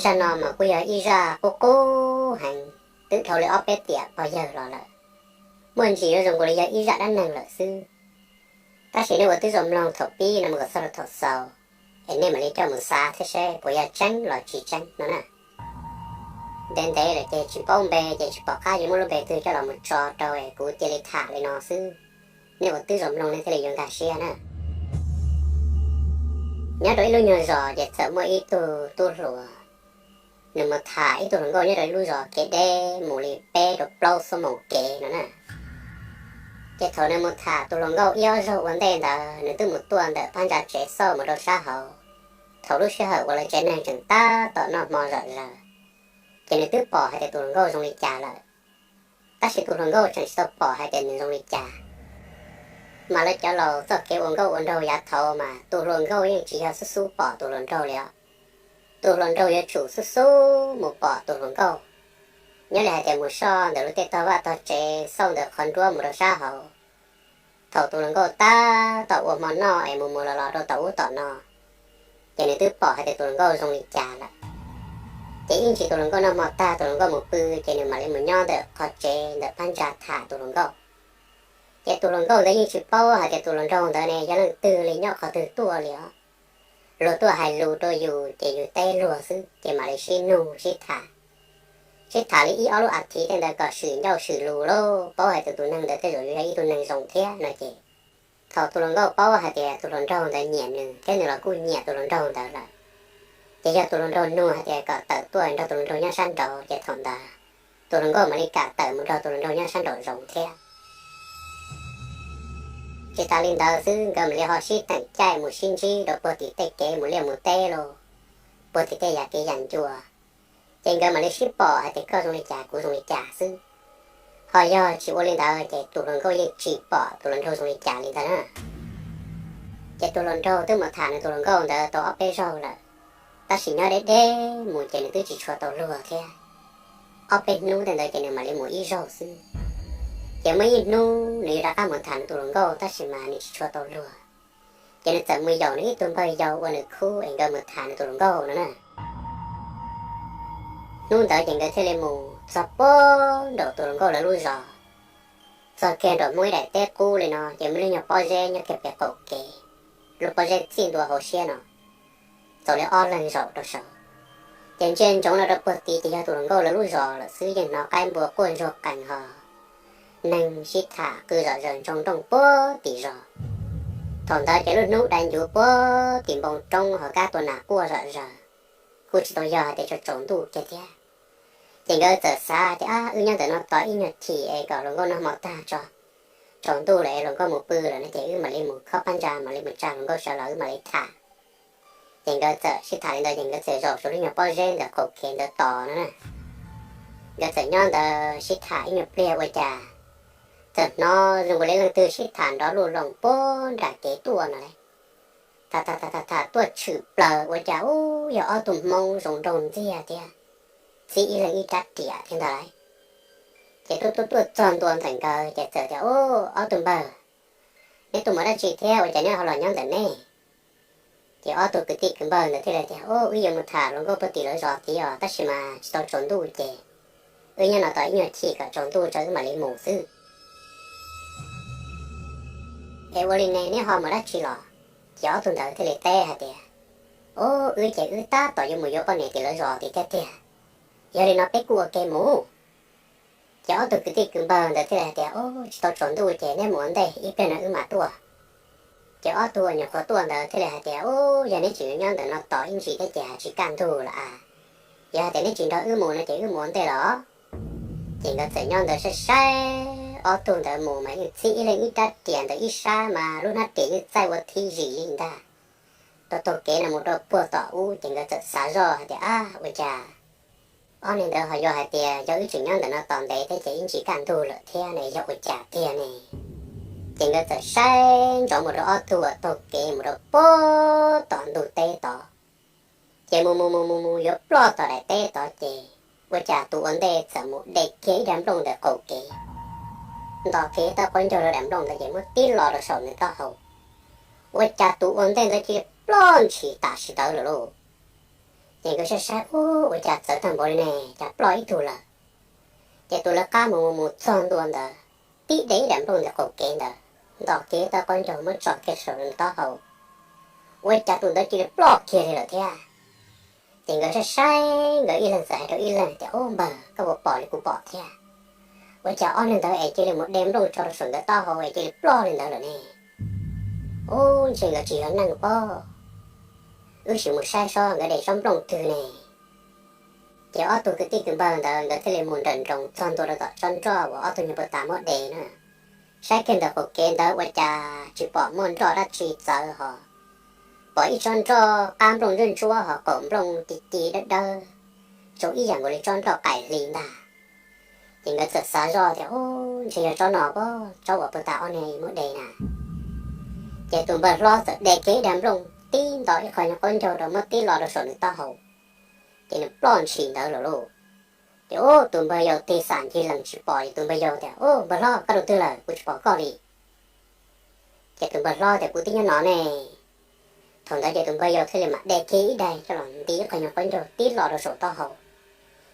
Zaj no mas kuj yog ib zaj qub qub heev, twb dhau li ob peb tiam pog yawg los lawm. Muaj ntsis yuav zoo nkaus li yog ib zaj dab neeg lawm xwb. Tab sis nej ua tib zoo mloog thaum pib no mus kom txog rau thaum xaus, es nej mam li coj mus xav thiab seb puas yog tseeb los tsis tseeb no na. Ntev ntev lawm ces tsis paub npe ces tsis pom qab yuav muab lub npe twg coj los mus tso rau es kuv cia li tham li no xwb. Nej ua tib zoo mloog nej thiaj li yuav nkag siab na. Nyob rau ib lub nyuag zos ces txawm muaj ib tug tub hluas, nws mus tham ib tug hluas nkauj nyob rau ib lub zos kev deb mus li peb rau plaub xuab moos kev no na. Ces thaum nws mus tham tus hluas nkauj ib ob zaug ua ntej ntawd nws twb mus tuaj ntawm phab ntsa tsev xauj mus rau sab hauv. Thaum lub sij hawm uas lawv tsev neeg tseem tab tom noj hmo zom zaws, ces nws twb pom hais tias tus hluas nkauj zoo li cas lawm. Tab sis tus hluas nkauj tseem tsis tau pom hais tias nws zoo li cas. Mas lawv cov laus txoj kev ua nkauj ua nraug yav thaud mas tus hluas nkauj yeej tsis yog xub xub pom tus hluas nraug li os. Tus hluas nraug yuav tsum xub xub mus pom tus hluas nkauj. Nyob li hais tias mus soj ntawm lub tej tog vaj tog tsev xauj ntawm qhov nruab mus rau sab hauv. Thaum tus hluas nkauj tab tom ua hmo noj es mus mus los los rau tom ub tom no, ces nws twb pom hais tias tus hluas nkauj zoo li cas lawm. Ces ib ntsis tus hluas nkauj noj hmo tag tus hluas nkauj mus pw, ces nws mam li mus nyob ntawm qhov tsev ntawm phab ntsa tham tus hluas nkauj. Ces tus hluas nkauj ntawd yeej tsis paub hais tias tus hluas nraug ntawd ne yog leej twg li nyob qhov twg tuaj li os. Luag tuaj hais lus rau yus ces yus teb luag xwb ces mam li sib nug sib tham. Sib tham li ib ob lub as thiv tej ntawd kom swm ncauj swm lus lauj, paub hais tias tus neeg ntawd tej zaum yuav yog ib tug neeg zoo thiab no ces, thaum tus hluas nkauj paub hais tias tus hluas nraug ntawd nyiam nws thiab nws los kuj nyiam tus hluas nraug ntawd lawm, ces yog tus hluas nraug nug hais tias kom tawm tuaj nrog tus hluas nraug nyob sab nraud ces thaum ntawd tus hluas nkauj mam li kam tawm mus nrog tus hluas nraug nyob sab nraum zoov thiab. Tsis tas li ntawd xwb, nkawd mam li ho sib teem caij mus sib ntsib rau puag tim tej kev mus liaj mus teb lauj, puag tim tej yam kev yam ncua. Ces nkawd mam li sib pom hais tias koj zoo li cas kuv zoo li cas xwb. Ho yog tsis ua li ntawd ces tus hluas nkauj yeej tsis pom tus hluas nraug zoo li cas li ntawd na. Ces tus hluas nraug twb mus tham nws tus hluas nkauj ntawd tau ob peb zaug lawm, tab sis nyob deb deb mus ces nws twb tsis tshua tau luag thiab. Ob peb hnub tej ntawd ces nws mam li mus ib zaug xwb. Ces muaj ib hnub nws yuav rov qab mus tham nws tus hluas nkauj tab sis mas nws tsis tshua tau luag. Ces nws txawm mus yaum nws ib tug npawg yau ua nws khub es nkawd mus tham nws tus hluas nkauj no na. Hnub ntawd ces nkawd thiaj li mus txog puag nraum tus hluas nkauj lawv lub zos. Txog kiag nraum muaj ib daim teb qub li no ces muaj lub nyuag pob zeb nyob kiag pem qaum kev, lub pob zeb txij ntua hauv siab no, txaus li ob leeg zaum rau saud. Ces ntsia ntsoov no rau puag tid ces yog tus hluas nkauj lawv lub zos lawm xwb, yeej hnov qaib npua quaj ntsuag qees ho neeg sib tham qw zom zaws ntsoo nrooj puag tim zos. Thaum ntawd ces lub hnub dai ncuv puag tim npoo roob ho kab tua nas quaj zom zaws, kuj tsis tau yog hais tias tsaus tsaus ntuj kiag thiab. Ces nkawd txawm xav tias, Ab, wb nyob ntawm no tos ib nyuag chim es kom hluas nkauj noj hmo tag tso, tsaus ntuj lawm es hluas nkauj mus pw lawm no ces wb mam li mus khob phab ntsa mam li mus tsa hluas nkauj sawv los wb mam li tham. Ces nkawd txawm sib tham li ntawd ces nkawd txawm zaum saum lub nyuag pob zeb ntawm qaum kev ntawd tos no na. Nkawd txawm nyob ntawd sib tham ib nyuag pliag ua cas txawm hnov zoo nkaus li leej twg sib tham nrov luj loos puag nram kev tuaj no lauj. Tham tham tham tham tuaj tshwm plaws ua cas ub yog ob tug Hmoob zoo nraug ntxiag thiab, txib ib leeg ib rab riam thiab ntag lauj. Ces tuaj tuaj tuaj txog ntua ntawm nkawd ces txawm tias, Ub, ob tug npawg, neb tuaj mus dab tsi thiab ua cas neb ho los nyob ntawm ne? Ces ob tug kwv tij kwv npawg ntawd thiaj li tias, Ub, wb yuav mus tham hluas nkauj puag tim lawv zos tid os, tab sis mas tsis tau tsaus ntuj ces wb nyob no tos ib nyuag chim kom tsaus ntuj tso wb mam li mus xwb. Es ua li ne neb ho mus dab tsi los? Ces ob tug ntawd thiaj li teb hais tias, Ub, wb ces wb tab tom yuav mus yuav poj niam tim lawv zos tid tiag tiag. Yog li no peb kuj ua ke mus. Ces ob tug kwv tij kwv npawg ntawd thiaj li hais tias, Ub, tsis tau tsaus ntuj ces neb mus ua ntej, ib pliag no wb mam tuaj. Ces ob tug uas nyuam qhuav tuaj ntawd thiaj li hais tias, Ub, yog neb tseem yuav nyob ntawm no tos ib ntsis thiab ces tsis kaj ntug lawm a. Yog hais tias neb tsis nrog wb mus no ces wb mus ua ntej los. Ces nkawd txawm nyob ntawd saib saib ob tug ntawd mus mas yeej txib ib leeg ib rab riam ntawm ib sab mas lub hnab riam yeej txaij ua thib zim li ntag. Rau taug kev no mus rau puag tom ub ces nkawd txawm xav zoj hais tias, Ab, ua cas ob neeg ntawd ho yuav hais tias yog wb tseem nyob ntawm no tos ntev thiab ces ib ntsis kaj ntug lawm thiab ne, yog ua cas tiag ne? Ces nkawd txawm saib ntsoov mus rau ob tug uas taug kev mus rau puag tom ntug teb tod. Ces mus mus mus mus mus yuav ploj tom daim teb tod ces ua cas tus ua ntej txawm mus de kiag ib daim nplooj ntawm qaum kev, nto kiag ib tauv qaub ncaug rau daim nplooj ntawd ces muab tib lo rau saum nws taub hau. Ua cas tus ua ntej ntawd cia li ploj ntshis tam sim ntawd lawm lauj. Ces nkawd saib saib, ub, ua cas txawv tag npaum li ne, cas ploj ib tug lawm. Ces tus lawv qab mus mus txog ntua ntawd, tib de ib daim nplooj ntawm qaum kev ntawd, nto kiag ib tawb qaub ncaug muab tso kiag saum nws taub hau, ua cas tus ntawd cia li ploj kiag li lawm thiab. Ces nkawd saib saib, nkawd ib leeg txawm hais rau ib leeg tias, ub npawg, koj puas pom li kuv pom thiab? Ua cas ob neeg ntawd es cia li mus de nplooj tso rau saum nkawd taub hau es cia li ploj li ntawd lawm ne? Ub, ntshe nkawd tsis yog neeg pob. Wb sim mus saib seb nkawd de tsob nplooj twg ne. Ces ob tug kwv tij kwv npawg ntawd nkawd thiaj li mus nrawm nroos txog ntua rau tom tsob nroj uas ob tug nyuag puag ta muab de na. Saib kiag ntawm qaum kev ntawd ua cas tsis pom muaj nroj dab tsi txawv hos, pom ib tsob nroj qab nplooj ntsuab ntsuab hos qaum nplooj ci ci dawb dawb, zoo ib yam nkaus li tsob nroj qaim hli ntag. Ces nkawd txawm xav zoj tias, ub, ntshe yog tsob no pob, tsob uas puag ta ob neeg muab de na. Ces tus npawg hlob txawm de kiag ib daim nplooj tib nto ib qho nyuag qaub ncaug rau muab tib lo rau saum nws taub hau, ces nws ploj ntshis ntawd lawm lauj. Ces ub, tus npawg yau tig xam ncig lees tsis pom, ces tus npawg yau tias, ub, npawg hlob, koj rau twg lawm, kuv tsis pom koj li. Ces tus npawg hlob tias, kuv twb nyob no ne. Thaum ntawd ces tus npawg yau thiaj li mam de kiag ib daim coj los nti ib qho nyuag qaub ncaug tib lo rau saum taub hau,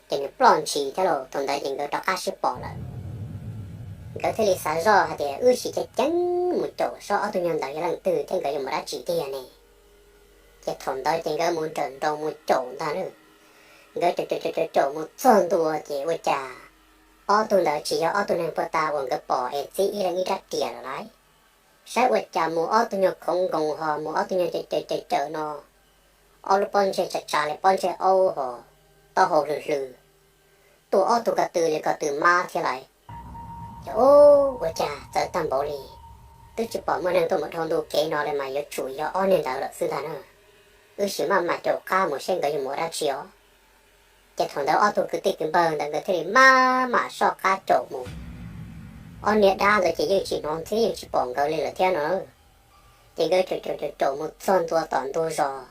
ces nws ploj ntshis thiab lauj. Thaum ntawd ces nkawd rov qab sib pom lawm. Nkawd thiaj li xav zoj hais tias, wb sim ceev ceev mus caum seb ob tug nyuag ntawd yog leej twg thiab nkawd yuav mus dab tsi tiag ne. Ces thaum ntawd ces nkawd mus nrawm nroos mus caum ntag na. Nkawd caum caum caum caum mus txog ntua ces ua cas ob tug ntawd tsis yog ob tug neeg puag ta uas nkawd pom es txib ib leeg ib rab riam lawm lauj. Saib ua cas mus ob tug nyuag khoov nkoos hos mus ob tug nyuag cawm cawm cawm cawm no, ob lub pob ntseg tsav tsav li pob ntseg aub hos, taub hau hlwm hlwm, tuaj ob tug ko tw li ko tw mab thiab lauj. Ces ub, ua cas txawv tag npaum li, twb tsis pom muaj neeg tuaj mus dhau ntu kev no li mas yuav tsum yog ob niag ntawd lawm xwb ntag na. Wb sim maj mam caum qab mus seb nkawd yuav mus ua dab tsi os. Ces thaum ntawd ob tug kwv tij kwv npawg ntawd nkawd thiaj li maj mam soj qab caum mus. Ob niag dab ntawd ces yeej tsis hnov thiab yeej tsis pom nkawd li lawm thiab no. Ces nkawd caum caum caum caum mus txog ntua tom ntug zos,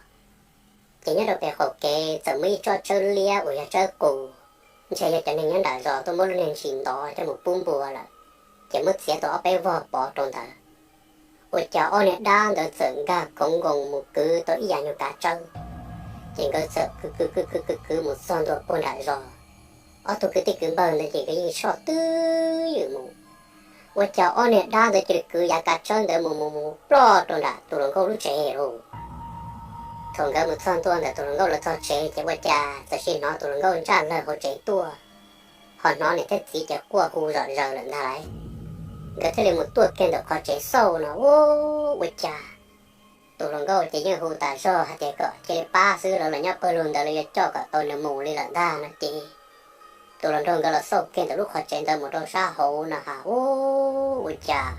ces nyob rau pem qaum kev txawm muaj ib tsob tsawb liab uas yog tsawb qus, ntshe yog cov neeg nyob nram zos tuaj muab lub niag ntsis ntov coj mus pub npua lawm, ces muab txiav tau ob peb vog pov rau ntawd. Ua cas ob niag dab ntawd txawm nkag khoov nkoos mus kwv tau ib yam nyuag kav tsawb, ces nkawd txawm kwv kwv kwv kwv kwv kwv mus txog ntua puag nram zos. Ob tug kwv tij kwv npawg ntawd ces nkawd yeej soj twj ywm mus. Ua cas ob niag dab ntawd cia li kwv yav kav tsawb ntawd mus mus mus ploj rau nram tus hluas nkauj lub tsev lauj. Thaum nkawd mus txog ntua ntawm tus hluas nkauj lawv txog tsev ces ua cas txawm sim hnov tus hluas nkauj ntsaj lawg hauv tsev tuaj, ho hnov niam thiab txiv ces quaj hu zom zaws lawm ntag lauj. Nkawd thiaj li mus tuaj kiag ntawm qhov tsev xauj no, ub, ua cas tus hluas nkauj ces yeej hu tas zog hais tias kom cia li pab xwb, lawv los nyob pawg lug ntawd lawv yuav coj kom tau nws mus li lawm ntag no ces tus hluas nraug nkawd los xauj kiag ntawm lub qhov tsev ntawd mus rau sab hauv no ha, ub, ua cas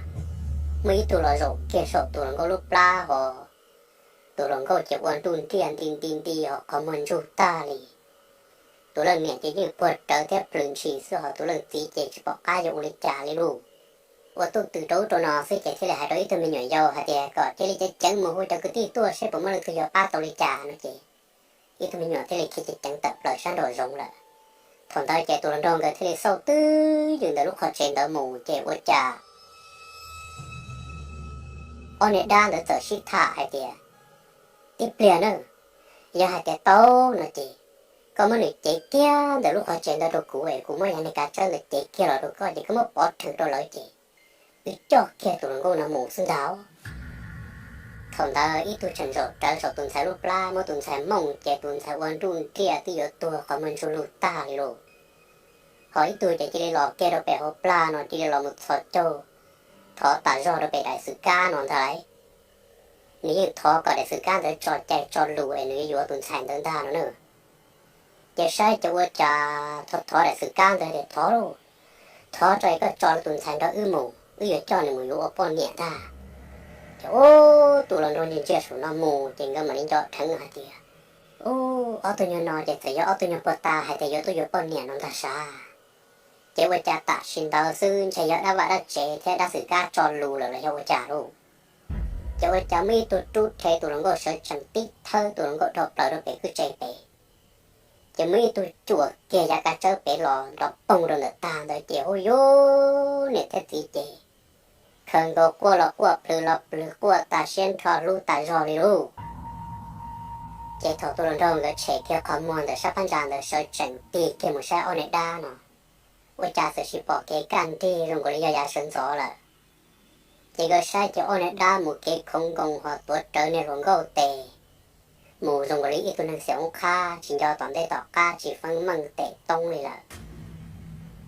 muaj ib tug los zaum kiag saum tus hluas nkauj lub plab hos. Tus hluas nkauj ces ua nruj nriaj nti nti nti hos qhov muag ntsug tag li. Tus leej niam ces yeej puag rawv thiab plhws ntshis xwb hos tus leej txiv ces tsis pom qab yuav ua li cas li lauj. Ua tuj twm rau ub rau no xwb ces thiaj li hais rau ib tug me nyuam yaus hais tias kom cia li ceev ceev mus hu cov kwv tij tuaj seb puas muaj leej twg yuav pab tau li cas no ces ib tug me nyuam thiaj li khiav ceev ceev tawm plaws sab nraum zoov lawm. Thaum ntawd ces tus hluas nraug nkawd thiaj li xauj twj ywm ntawm lub qhov tsev ntawd mus ces ua cas ob niag dab ntawd txawm sib tham hais tias, tib pliag na, yog hais tias tau no ces koj muab nws cev kiag ntawm lub qhov tsev ntawd rau kuv es kuv muab yav niag kav tsawb ntawd cev kiag los rau koj ces koj muab pov rhawv rau lawv ces wb coj kiag tus hluas nkauj no mus xwb ntag. Thaum ntawd ib tug tseem zaum rawv saum tus ntxhais lub plab muab tus ntxhais mooj ces tus ntxhais ua nruj nriaj twb yuav tuag qhov muag ntsug lug tag li lauj. Ho ib tug ces cia li los kiag rau pem hauv plag no cia li los mus txhos caug thov tas zog rau pem daim xwm kab no ntag lauj. Nws yeej thov kom daim xwm kab ntawd tso cai tso lus es nws yuav yuav tus ntxhais ntawd ntag no na. Ces saib ces ua cas thov thov daim xwm kab ntawd tias thov lauj, thov tso es koj tso tus ntxhais nrog wb mus, wb yuav coj nws mus yuav ua poj niam ntag. Ces ub, tus hluas nraug ntsia ntsia saum no mus ces nkawd mam li nco dheev hais tias, ub, ob tug nyuag no ces txawm yog ob tug nyuag puag ta hais tias yuav tuaj yuav poj niam no ntag sav. Ces ua cas tam sim ntawd xwb ntshe yog dab vaj dab tsev thiab dab xwm kab tso lus lawm los yog ua cas lauj. Ces ua cas muaj ib tug rub rhe tus hluas nkauj sawv tsees tib thawb tus hluas nkauj dhau plaws rau pem kwj tse pem. Ces muaj ib tug cuam kiag yav kav tsawb pem los nrov poog rau ntawm tag ntawd ces hu yus niam thiab txiv ces khaws nkaus quaj los quaj plhws los plhws quaj tas siab nrho hlub tas zog li lauj. Ces thaum tus hluas nraug nkawd tshem kiag qhov muag ntawm sab phab ntsa ntawd sawv tsees tig kiag mus saib ob niag dab no, ua cas txawm tsis pom kev kaj nrig zoo nkaus li yog yav sawv ntxov lawm. Ces nkawd saib ces ob niag dab mus kev khoov nkoos ho tuav rawv niag hluas nkauj tes mus zoo nkaus li ib tug neeg xiam oob qhab tsis nco tom ntej tom qab tsis feeb meej tes toob li lawm.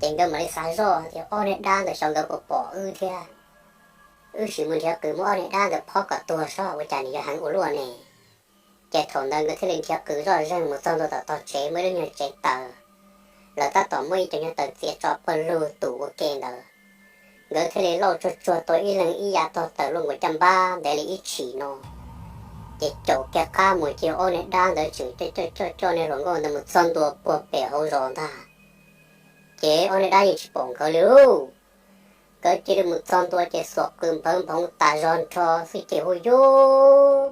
Ces nkawd mam li xav zoj tias ob niag dab ntawd xyov nkawd puas pom wb thiab. Wb sim mus nrhiav qws muab ob niag dab ntawd phob kom tuag sob ua cas nws yuav heev ua luaj ne. Ces thaum ntawd nkawd thiaj li nrhiav qws zoj zeeg mus txog ntua tom tog tsev muaj ib lub nyuag tsev taws, lawv tab tom muab ib co nyuag taws txiav tso pawg lug tus ua ke ntawd. Nkawd thiaj li lauj tsuag tsuag tau ib leeg ib yav tog taws luaj nkaus caj npab ntev li ib tshim no. Ces caum kiag qab mus ces ob niag dab ntawd tseem coj coj coj niag hluas nkauj ntawd mus txog ntua puag pem hauv zos ntag. Ces ob niag dab yeej tsis pom nkawd li lauj. Nkawd cia li mus txog ntua ces xuas qws npawv nphoov tas zog nrho xwb ces hu yub,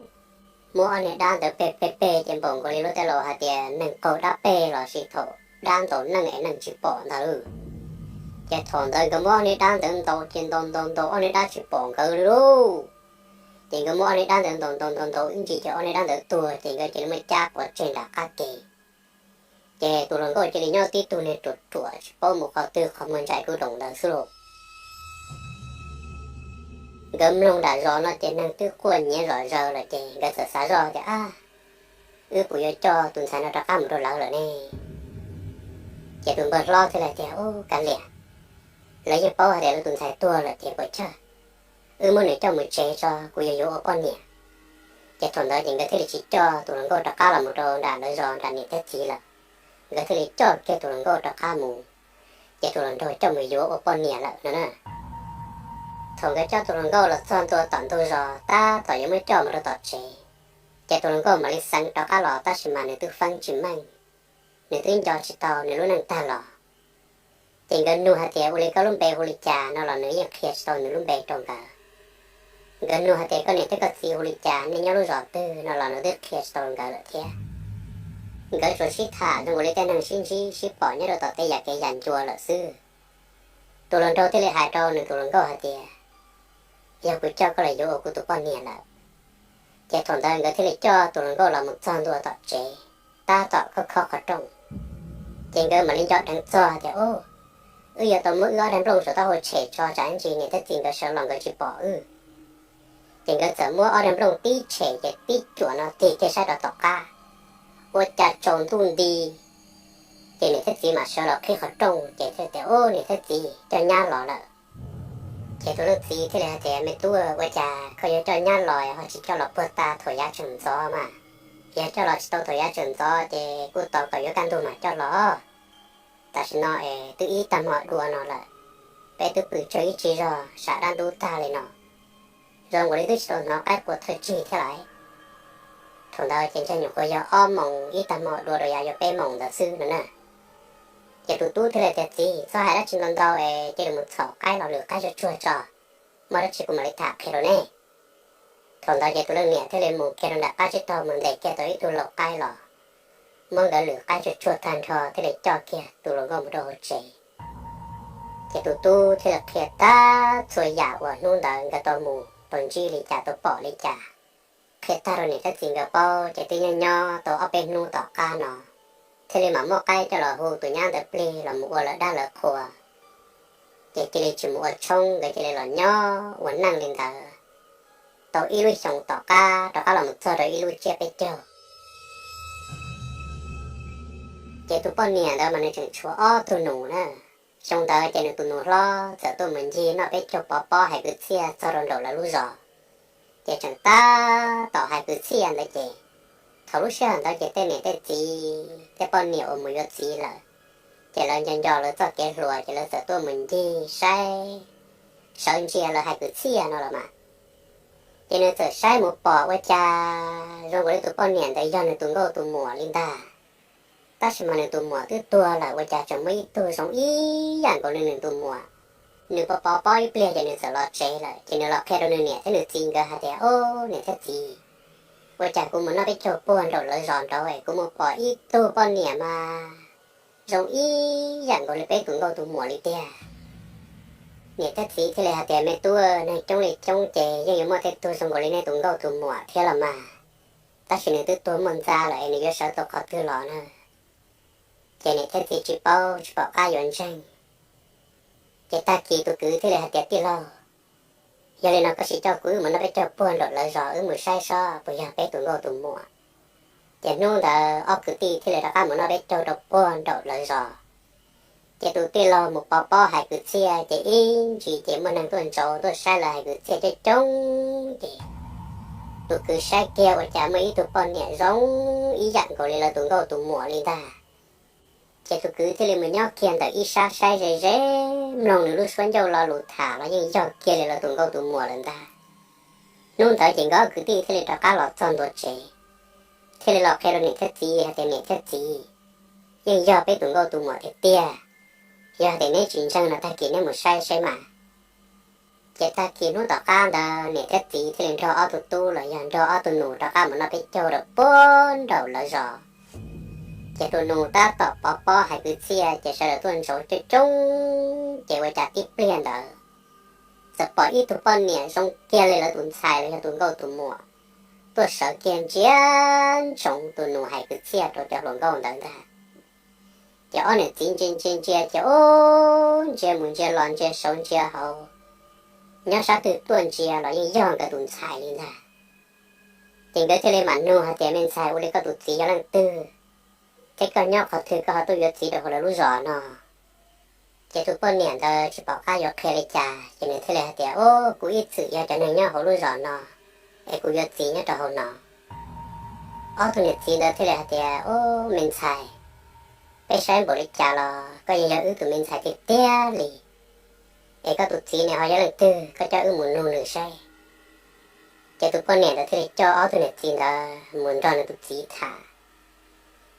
muab ob niag dab ntawd peg peg peg ces npaum nkaus li lub tej laus hais tias neeg qaug dab peg los sis thaum dab ntaus neeg es neeg tsis pom ntag. Ces thaum ntawd nkawd muab ob niag dab ntawd ntaus ces ntaus ntaus ntaus ob niag dab tsis pom nkawd li lauj. Ces nkawd muab ob niag dab ntawd ntaus ntaus ntaus ntaus ib ntsis ces ob niag dab ntawd tuag ces nkawd cia li muab cab pov tseg nram qab ke. Ces tus hluas nkauj cia li nyob tib tug niag ruam ruam tsis paub mus qhov twg qhov muag ntsais kuj doos ntawd xwb lauj. Nkawd mloog nram zos no ces neeg twb quaj nyiav zom zaws lawm ces nkawd txawm xav zoj tias, ab, wb puas yuav coj tus ntxhais no rov qab mus rau lawv lawm ne? Ces tus npawg hlob thiaj li tias, ub, kav liam, lawv yeej paub hais tias lawv tus ntxhais tuag lawm ces puas tsawg, wb muab nws coj mus tsev tso kuv yuav yuav ua poj niam. Ces thaum ntawd ces nkawd thiaj li tsis coj tus hluas nkauj rov qab los mus rau nram lawv zos nram niam thiab txiv lawm. Nkawd thiaj li coj kiag tus hluas nkauj rov qab mus, ces tus hluas nraug coj mus yuav ua poj niam lawm no na. Thaum nkawd coj tus hluas nkauj los txog ntua tom ntug zos tab tom yuav muab coj mus rau tom tsev, ces tus hluas nkauj mam li xeev rov qab los tab sis mas nws twb feeb tsis meej, nws twb nco tsis tau nws lub neej tag los. Ces nkawd nug hais tias, ua li koj lub npe hu li cas no los nws yeej qhia tsis tau nws lub npe rau nkawd. Nkawd nug hais tias, koj niam thiab koj txiv hu li cas, nej nyob lub zos twg no los nws twb qhia tsis tau nkawd lawm thiab. Nkawd tsuas sib tham zoo nkaus li tej neeg sib ntsib sib pom nyob rau tom tej yam kev yam ncua lawm xwb. Tus hluas nraug thiaj li hais rau nws tus hluas nkauj hais tias, yog kuv coj koj los yuav ua kuv tus poj niam lawm. Ces thaum ntawd nkawd thiaj li coj tus hluas nkauj los mus txog ntua tom tsev, tab tom khob khob qhov rooj. Ces nkawd mam li nco dheev txog tias, ub, wb yuav tau muab wb ob daim nplooj saum taub hau tshem tso tsam ib ntsis niam thiab txiv nkawd sawv los nkawd tsis pom wb. Ces nkawd txawm muab ob daim nplooj tib tshem ces tib cuam no tig kiag saib rau tom qab, ua cas tsaus ntuj nti, ces niam thiab txiv mam sawv los qhib qhov rooj ces thiaj tias, ub, niam thiab txiv, coj nyab los lawm. Ces tus leej txiv thiaj li hais tias, me tub, ua cas koj yuav coj nyab los ho tsis coj los puag ta thaum yav tseem ntxov mas? Yog coj los tsis tau thaum yav tseem ntxov ces kuj tos kom yuav kaj ntug mam coj los. Tam sim no es twb ib tag hmo dua no lawm, peb twb pw tsawg ib tsig zog sam dab ntub tag li no, zoo nkaus li twb tsis tau hnov qaib qua thawj tsig thiab lawm. Thaum ntawd ces ntshe nyuam qhuav yog ob moos ib tag hmo dua rau yav yuav peb moos ntawd xwb no na. Ces tus tub thiaj li tias, txiv, txhob hais dab tsi ntau ntau es cia li mus txhom qaib los lwm qaib tsuag tsuag tso, muaj dab tsi kuv mam li tham qhia rau nej. Thaum ntawd ces tus leej niam thiaj li mus kiag rau nram qab tsib taug mus ntes kiag tau ib tug laus qaib los, muab nkawd lwm qaib tsuag tsuag tag nrho thiaj li coj kiag tus hluas nkauj mus rau hauv tsev. Ces tus tub thiaj li qhia tag txhua yam uas hnub ntawd nkawd tau mus tau ntsib li cas tau pom li cas, qhia tag rau niam thiab txiv nkawd paub ces twb nyob nyob tau ob peb hnub tom qab no, thiaj li mam muab qaib coj los hu tus nyab ntawd plig los mus ua lawv dab lawv qhua. Ces cia li tsis mus ua tshoob, nkawd cia li los nyob ua neej li ntawd tau ib lub xyoos tom qab rov qab los mus txog rau ib lub tsiab peb caug. Ces tus poj niam ntawd mas nws tseem tshuav ob tug nus na. Xyoo ntawd ces nws tus nus hlob txawm tuaj mus ncig noj peb caug pov pob hais kwv txhiaj txog rau nraum lawv lub zos. Ces tseem tab tom hais kwv txhiaj ntawd ces, thaum lub sij hawm ntawd ces tej niam tej txiv tej poj niam uas mus yuav txiv lawm, ces lawv nco nco lawv txoj kev hluas ces lawv txawm tuaj mus ncig saib, sawv ntsia lawv hais kwv txhiaj no los mas. Ces nws txawm saib mus pom ua cas zoo nkaus li tus poj niam ntawd yog nws tus nkauj tus muam li ntag. Tab sis mas nws tus muam twb tuag lawm ua cas tseem muaj ib tug zoo ib yam nkaus li nws tus muam. Nws pov pov pob ib pliag ces nws txawm los tsev lawm ces nws los qhia rau nws niam thiab nws txiv nkawd hais tias, o, niam thiab txiv, ua cas kuv mus noj peb caug puag nraum lawv zos nraud es kuv mus pom ib tug poj niam mas zoo ib yam nkaus li peb tus nkauj tus muam li tiag. Niam thiab txiv thiaj li hais tias, me tub, neeg coob li coob ces yeej yuav muaj tej tug zoo nkaus li nej tus nkauj tus muam thiab los mas. tab sis nws twb tuag muaj ntxa lawm es nws yuav sawv tau qhov twg los na. Ces niam thiab txiv tsis paub tsis pom qab yuav ntseeg. Ces tag kis tus kwv thiaj li hais tias, Tij laug, yog li no koj sim coj kuv wb mus noj peb caug puag nraum lawv zos, wb mus saib seb puas yog peb tus nkauj tus muam. Ces hnub ntawd ob kwv tij thiaj li rov qab mus noj peb caug rau puag nraum lawv zos. Ces tus tij laug mus pov pob hais kwv txhiaj ces ib ntsis ces muaj neeg tuaj ntsauv tuaj saib lawv hais kwv txhiaj coob coob ces tus kwv saib kiag ua cas muaj ib tug poj niam zoo ib yam nkaus li lawv tus nkauj tus muam li ntag. Ces tus kwv thiaj li mus nyob kiag ntawm ib sab saib ze ze, mloog nws lub suab ncauj lo lus tham los yeej yog kiag li lawv tus nkauj tus muam lawm ntag. Hnub ntawd ces nkawd ob kwv tij thiaj li rov qab los txog ntua tsev, thiaj li los qhia rau niam thiab txiv hais tias, Niam thiab txiv, yeej yog peb tus nkauj tus muam tiag tiag. Yog hais tias neb tsis ntseeg no tag kis neb mus saib saib mas. Ces tag kis hnub tom qab ntawd niam thiab txiv thiaj li nrog ob tug tub los yog nrog ob tug nus rov qab mus noj peb caug rau puag nraum lawv zos. Ces tus nus tab tom pov pob hais kwv txhiaj ces sawv daws tuaj ntsauv coob coob ces ua cas tib pliag ntawd txawm pom ib tug poj niam zoo kiag li lawv tus ntxhais los yog tus nkauj tus muam tuaj sawv kiag ntsia ntsoov tus nus hais kwv txhiaj rau cov hluas nkauj ntawd ntag. Ces ob niam txiv ntsia ntsia ntsia ces ub, ntsia mus ntsia los ntsia saud ntsia hauv, nyob sab twg tuaj ntsia los yeej yog nkawd tus ntxhais li ntag. Ces nkawd thiaj li mam nug hais tias, Me ntxhais, ua li koj tus txiv yog leej twg, thiab koj nyob qhov twg koj ho tuaj yuav txiv rau hauv lawv lub zos no? Ces tus poj niam ntawd tsis pom qab yuav qhia li cas ces nws thiaj li hais tias, Ub, kuv ib txwm yog cov neeg nyob hauv lub zos no, es kuv yuav txiv nyob rau hauv no. Ob tug niam txiv ntawd thiaj li hais tias, Ub, me ntxhais, peb saib npaum li cas los koj yeej yog wb tus me ntxhais tiag tiag li. Es koj tus txiv nws ho yog leej twg, koj coj wb mus nug nws saib. Ces tus poj niam ntawd thiaj li coj ob tug niam txiv ntawd mus nrog nws tus txiv tham.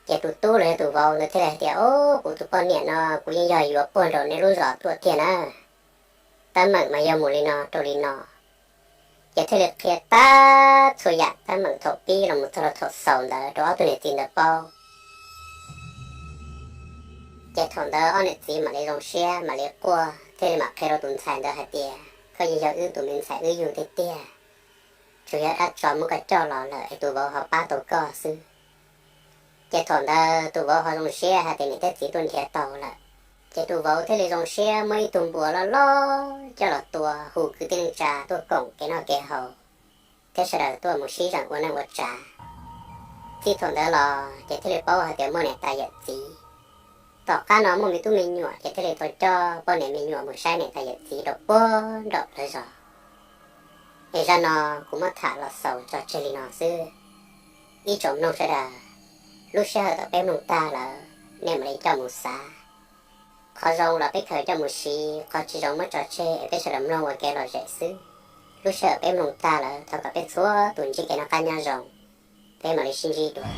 Ces tus tub los yog tus vauv ntawd thiaj li hais tias, Ub, kuv tus poj niam no kuv yeej yog yuav puag nraum nej lub zos tuaj tiag na. Teeb meem mas yog mus li no rau li no. Ces thiaj li qhia tag txhua yam teeb meem thaum pib los mus txog rau thaum xaus ntawd rau ob tug niam txiv ntawd paub. Ces thaum ntawd ob niam txiv mam li zoo siab mam li quaj thiaj li mam qhia rau tus ntxhais ntawd hais tias, Koj yeej yog wb tus me ntxhais wb yug tiag tiag, tsuas yog dab tsov muab koj coj los lawm es tus vauv ho pab tau koj xwb. Ces thaum ntawd tus vauv ho zoo siab hais tias niam thiab txiv tuaj nrhiav tau lawm. Ces tus vauv thiaj li zoo siab muab ib tug npua loj loj coj los tua hu kwv tij neej tsa tuaj koom kev noj kev haus, thiab sawv daws tuaj mus sib zeem ua neej ua tsav. Txij thaum ntawd los ces thiaj li paub hais tias muaj niam tais yawm txiv. Tom qab no muaj me tub me nyuam ces thiaj li tau coj poj niam me nyuam mus saib niam tais yawm txiv rau puag nraum lawv zos. Es zaj no kuv muab tham los xaus tso tseg li no xwb. Ib tsoom mloog sawv daws, lub sij hawm thaum peb mloog tag lawm, nej mam li coj mus xav. Qhov zoo los peb khaws coj mus siv, qhov tsis zoo muab tso tseg es peb sawv daws mloog ua kev lom zem xwb. Lub sij hawm peb mloog tag lawm thov kom peb txhua tus ntsib kev noj qab nyob zoo. Peb mam li sib ntsib dua.